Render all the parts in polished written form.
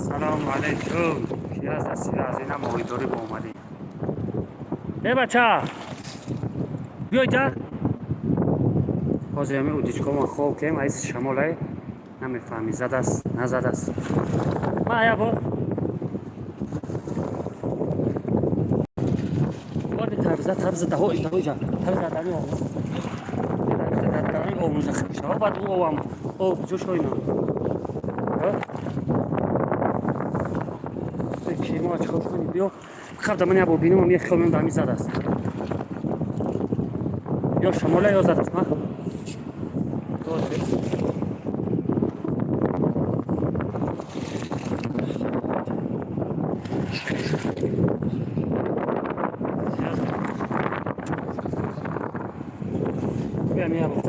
Ассалому алайкум. Ки аз дасти аз ина моҳидорӣ бо омадем. Э бача! Биё ҷа. Ҳозир ҳамин удочка ма хоб кем, айс шамолай намефаҳми задааст, назадааст. Ма я бо. Борди тарбиза, тарбиза даҳо даҳо ҷа. Тарбиза дари об. Дари об мужа шава, баъд ӯ овам. Об ҷо шоина. Кирмо чикор кунӣ? Биё. Қабда ман я бо бинам, я хел ман дами задааст. Ё шамола ё задааст, ма. Биё мия бо.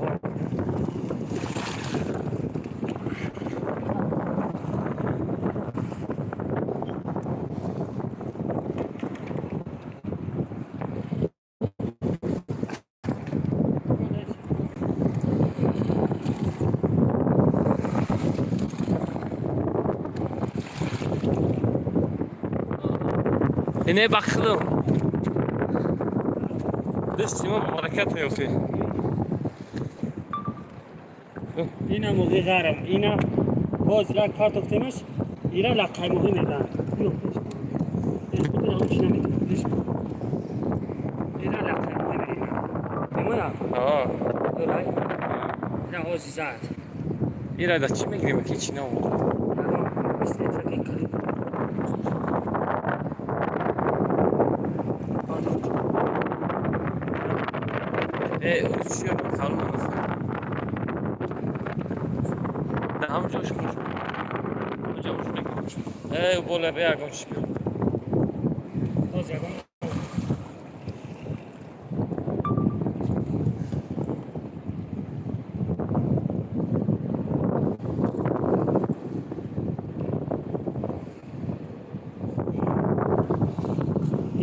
Ине бахилам. Дасти ма ҳаракат меёфӣ. Ина моҳи ғарм, ина боз як партофтемаш, ира лаққай моҳӣ мегӯянд. Биё, пеш. Пеш, бикун, ҳамон чӣ намекунад. Пеш. Ира лаққай моҳӣ мегӯянд. Мемона? Аа. Дурай? Ина ҳози зад. Ира да чӣ мегирем, ки чӣ наомад? Ягон 20 метра ки калид. Э, чӣ калон аст. Да ҳамон ҷош муш. Ҳамон муш мекунам. Э, бола бе ягон чӣ биё. Боз ягон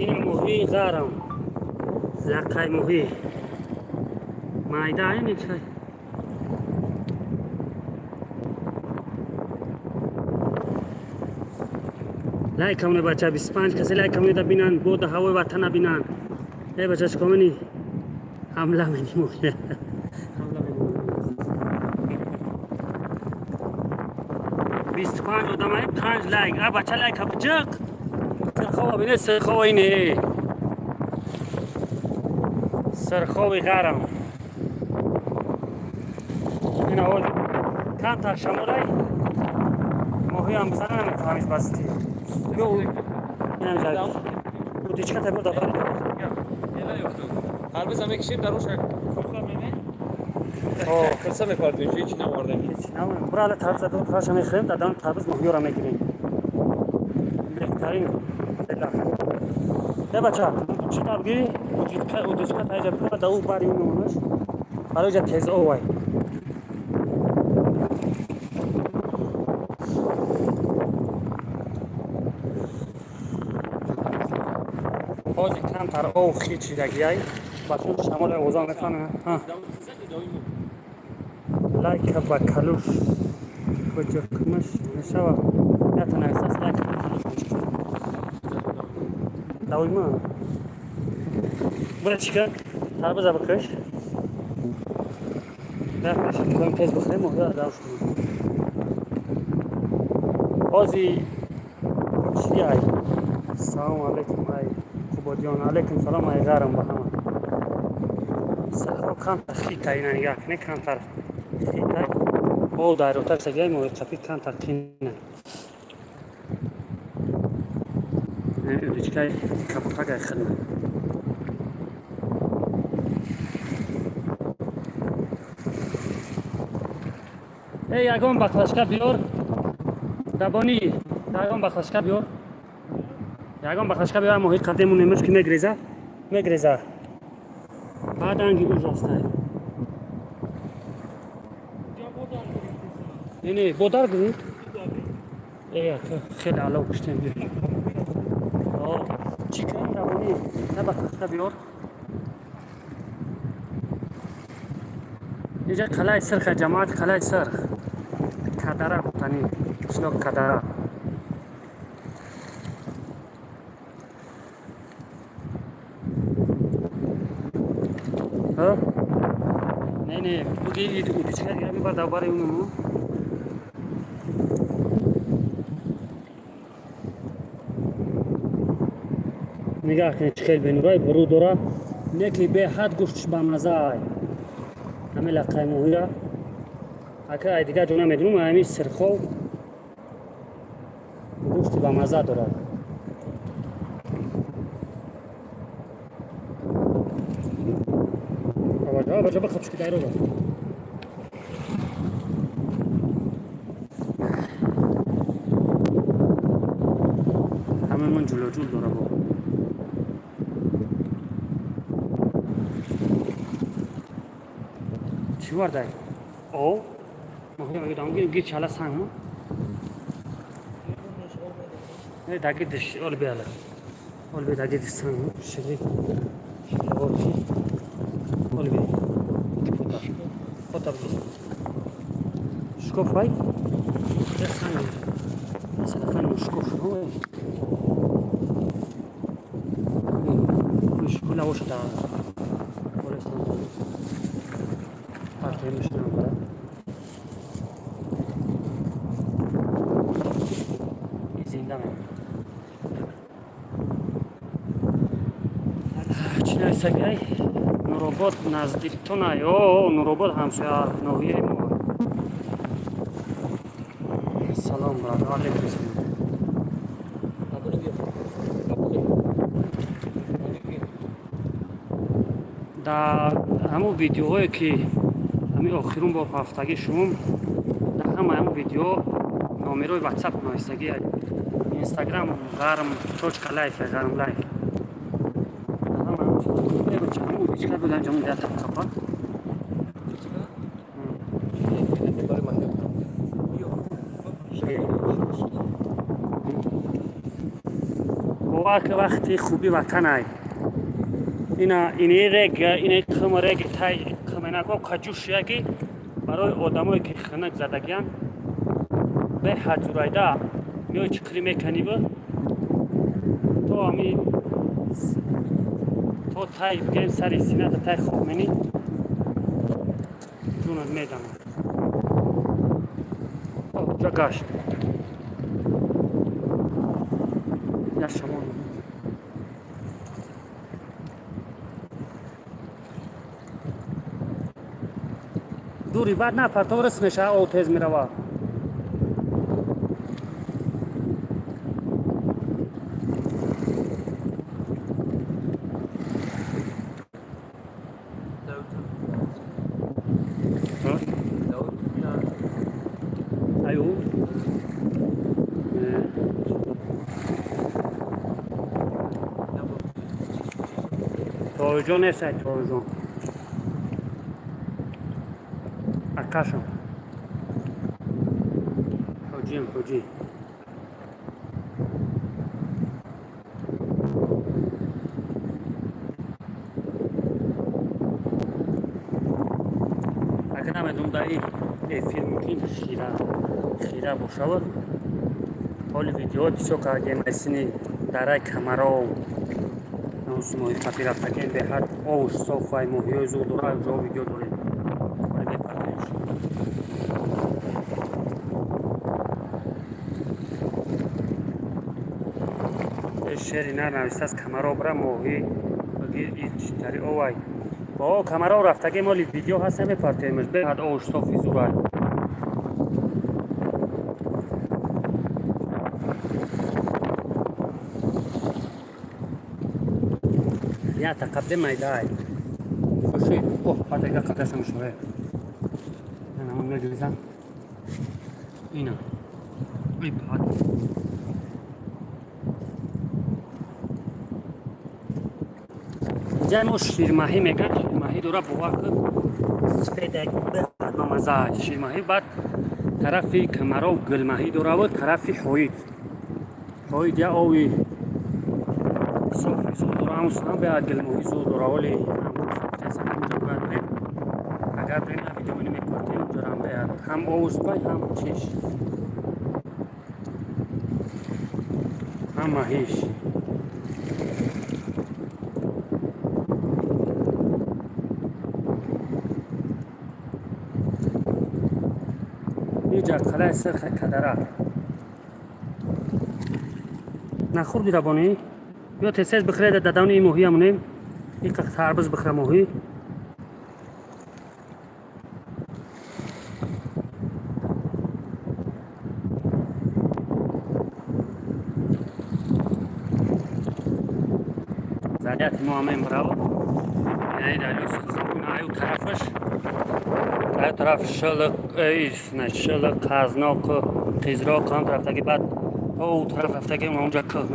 ина моҳии ғарм, лаққай моҳӣ майда ини чай. Лайк камоне, бача, 25 касе лайк камоне, да бинанд, бода ҳавои ватана бинанд. Э бача, чикор мени? Ҳамла мени моҳӣ, ҳамла мени. 25 одамаи, панҷ лайк. А бача, лайк ҷиқ. Сирхова бине, сирхова ине, сирхови ғарм. Ина ҳози камтар шамолай, моҳиам бизана, намефаҳмиш басти. Биё, инам удочка та биё дабар. Ҳарбиза мекишем, дар оша курса мене. Курса мепартем, ҳеҷ навардем. Бура, тарбиза ду хаша мехӯрем, дар дам тарбиз моҳиёра мегирем. Беҳтарин. Э бача, чӣ табги? Удочка таҷа бикун, да ӯ бари мемонаш. Барои ҷа тез овай. Ҳозир камтар ов хичидагиай. Бача, шамоли овоза мефаҳмем. Лайка ба калуш куҷокмаш мешава. Ята нависаст лайка ба калуш. Давима. Бура чика? Тарбуза бикаш. Бяпеш, кам тез бихӯрем, моҳиро давш кунем. Ҳози чи ай? Салому алайкум, ай Қубодиён. Алайкум салом, ай ғарм ба ҳама. Сархо камтар хита, ина нигаҳ кунед, камтар хита. Об дар роташ сагиай, моҳи қапи камтар қина. Удочка и кабутагай хидма. Эй, ягон баклажка биёр. Дабонӣ, ягон баклажка биёр. Ягон баклажка биёр, моҳи қабдемон имрӯз ки мегреза, мегреза. Баъданги ужастай. Не, бодар гирифт. Э, хеле алов куштем, биё. О, чӣ кунем, равонӣ? На, баклажка биёр. Инҷа қалаи сирха, ҷамоат, қалаи сирх. Кадара гуфтанӣ, қишлоқ Кадара. Ҳа? Не, не, буги удочка дигар мебар дар бари унаму. Нигаҳ кунед, чӣ хел бенурай буру дора, не ки беҳад гӯштш бамаза ай. Ҳамин лаққаи моҳира ака ай дигар ҷо намедонам, ҳамин Сирхов гӯшти бамаза дорад. Баҷа бахабшки дайрова. Ҳамамон ҷулоҷул дора бо. Чӣ вардай? Ов? Моҳи мегӯдам, гир чала санг мо. Не, дагидиш, ол биала. Ол би дагидиш санг мо. Шили. Шили. Ол би. Фото. Фото би. Шкоф вай? Я санг. Масала шкоф ҳо. Школа оша да. Олестан. Партия мешинам бара. Зинда мемонад. Чӣ нависагай? Нуробод наздиктона ё Нуробод ҳамсоя ноҳияи мо. Салом, брат, алейкум салом. Дар ҳамон видеоҳое ки ҳамин охирун бор ҳафтагӣ шумум, дар ҳамаи ҳамон видео номерои ватсап нависагӣ, инстаграм гарм.лайф, гарм лайф. Ҳамон будан ҷамон ята қапа. Бовар ки вақти хуби ватанай. Ина ини рег, ини хм рег тай хменако қаҷуш яки барои одамое ки хинак задагиян беҳад зурайда меои чиқирӣ меканиву то ами то тай бигем сари сината тай хоб менӣ, ҷунат медамад. Ҷа гашт я шамон. Дури баъд напартов, рис мешава, ов тез мерава. Аю. Тоҷон несай, тоҷон. Акашам. Ҳоҷиам, ҳоҷӣ. Ака намедонам, дар ин эфир мумкин хира хира бошавад. Ҳоли видеоҳо бисёр кардем, айсини дараи Камаров моҳи қапи рафтагем, беҳад овш соф вай моҳиҳои зуд дора, ҷо видео дорем. Ҳоли мепартоем. Шери нар навистааст, Камаров бра моҳӣ дари овай. О, Камаров рафтагем, ҳоли видео ҳаст, мепартоемш, беҳад овш софи зурай. Я тақабде майдай. Хуши, о, падага қадашам шуе. Ана мегизам. Ина. Ай пад. Инҷа мо ширмаҳӣ мегӯянд, ширмаҳӣ дора, бовар кун, сфедак беҳад бамаза ширмаҳӣ. Баъд тарафи Камаров гулмаҳӣ дораву тарафи Ҳоид. Ҳоид я ови софи зуд дора, ҳамусам беҳад гулмоҳӣ зуд дора, вале ҳамунҷо бояд бирем. Агар бирем, видео мепартем, унҷорам беҳад ҳам овузбай, ҳам чиш, ҳам маҳиш. Иҷа қалаи сирха кадара. Нахӯрди, рабонӣ? Биё, тез бихӯре, дадавни ин моҳия монем. Иқа тарбуз бихӯра моҳӣ. Заряти мо ҳамаем браво. Аю тарафаш, аю тараф шилқ, шилқ, қазноқ, қизроқ ҳам тарафтаги, баъд о тараф рафтаги, онҷа кӯҳ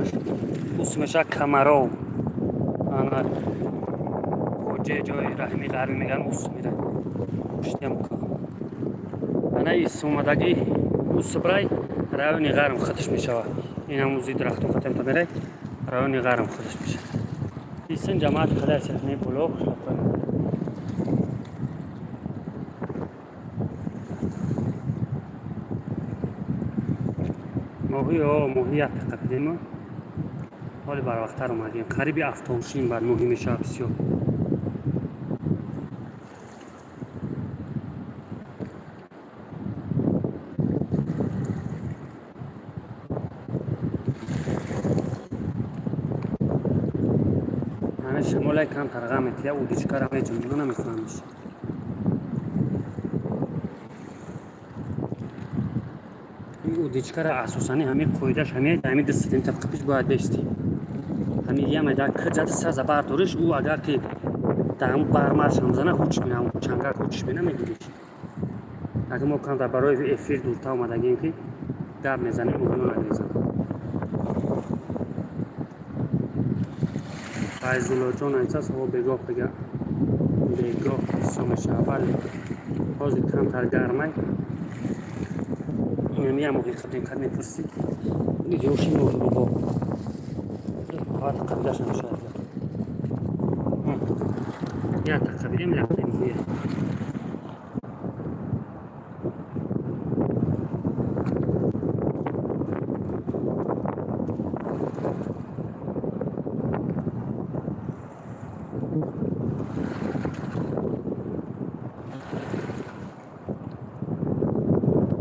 ус меша, Камаров, ана хоҷе, ҷои Раҳими Ғарбӣ меган, ус мера пуштиам кӯҳ. Ана ис омадаги усбрай райони Ғарм худаш мешава. Инам узи дарахтон хатем та мерай, райони Ғарм худаш мешава. Исин ҷамоат қалаи сирхни боло. Моҳӣ, о моҳӣ як қапидем. Ҳоли барвақттар омадем, қариби афтовшин, баъд моҳӣ мешава бисёр. Ҳамин шамолай кам тарға метия, удочка ра меҷунбуна, намехӯрамш. Ин удочка ра асосани ҳамин қоидаш ҳамин ҳамин 2 сантиметр қипиш бояд бестӣ. Ҳамин ямеда киҷади саза бардориш, ӯ агар ки дар ҳамн бармаршам зана, ҳуч мена, чангак ҳуч мена, мегириш. Агар мо камтар барои эфир дурта омадагем, ки гап мезанем, оҳиё нагрезам. Файзуллоҷон айсас, ҳаво бегоҳ, бега бегоҳ бисёр мешава. Бале, ҳозир камтар гармай. Инами як моҳи қабдем, кад мепурсӣ, ёши моҳи бобо қабидаша мешавад. Якта қабидем, лақтай моҳия.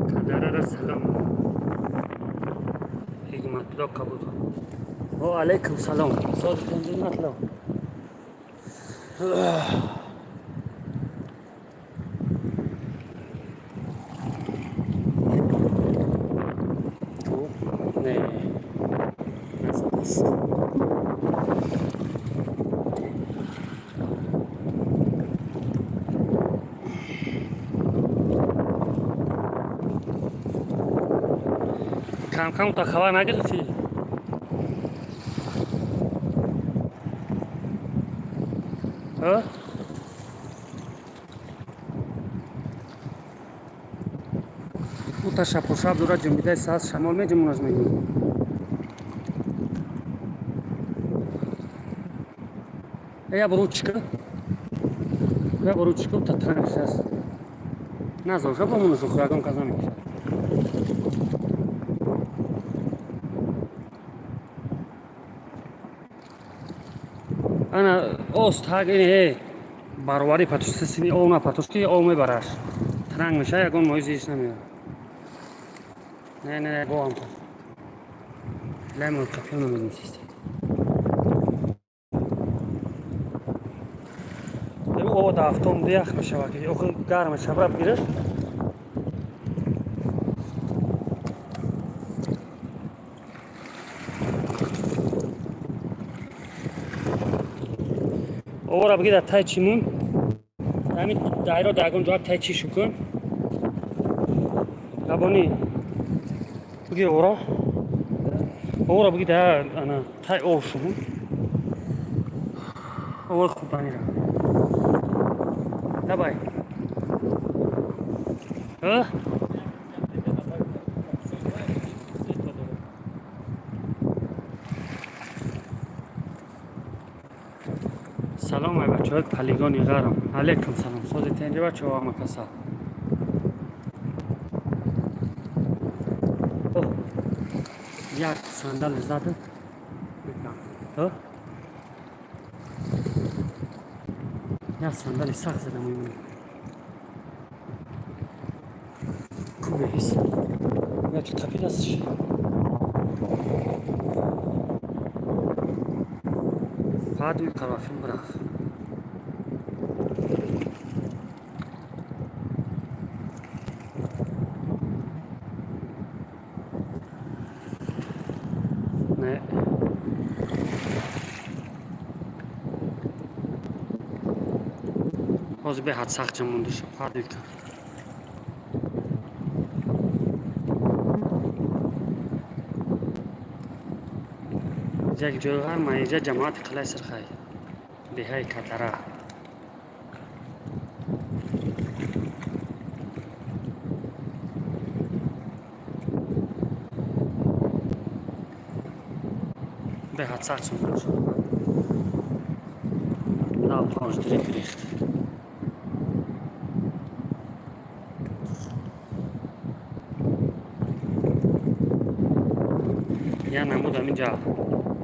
Кадарара салом, Ҳикматулло Кабуд. О алайкум салом, созитон, Ҳикматулло. Не назадаст. Камкам та хабар нагирифтӣ? Ҳа? Ӯ та шапошаб дора, ҷунбидаи саз шамол меҷумонаш, мегӯ. Я ручка, я ручка, та транш аст. Назоша бомонашу, ягон кас намекушад. Ана ост ҳаг ини э бароварӣ патуш сисини ов напатуш, ки ов мебараш, транг меша, ягон моҳи зиш намеяд. Не, не, не, боам лаймон капион намедим систем. О дафтом ях мешава, ки охи гарм мешава, бигираш. Овора бигир, дар тай чӣ мун, ҳамин дайро дар ягон ҷоа тай чӣ шукун. Рабонӣ, бигир овора, овора бигир, дар ана тай ов шумун. Овори хурданира давай. А? Салом, ай бачаҳои палигони Ғарм. Алейкум салом, сози тенҷи, бачаҳо, ҳама каса. Як сандал зада. Ҳа? Як сандали сахт зада мемонем. Ку Нест, яки қапидастш. Падуи калафин бирафт. Не, ҳозир беҳад сахт ҷамондуш падуй кард. Як ҷойҳар маиҷа ҷамоати Қилаи Сирхай, деҳаи Катара. Беҳад сахт ҷамондуш. Лав пауш дирек рехт. Я намуд ҳаминҷа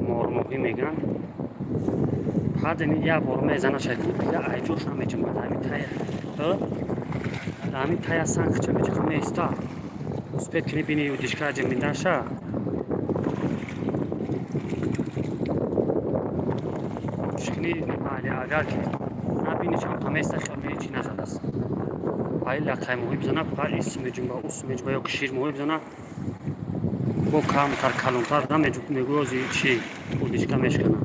мормоҳӣ мегӯянд. Баъд як бор мезана шайкун, дига айҷош намеҷунбад. Ҳамин тая, ҳамин тая санг ча меҷақа меиста. Успеть кунӣ, бини удочка ҷамидаша. Шикни майли, агар ки набини, чам та места, хел меи чӣ назадааст. Ай лақай моҳӣ бизана, фақат ис меҷунба, ус меҷунба ё ки шир моҳӣ бизана, бо камтар, калонтар намегӯёзи чи удочка мешкана.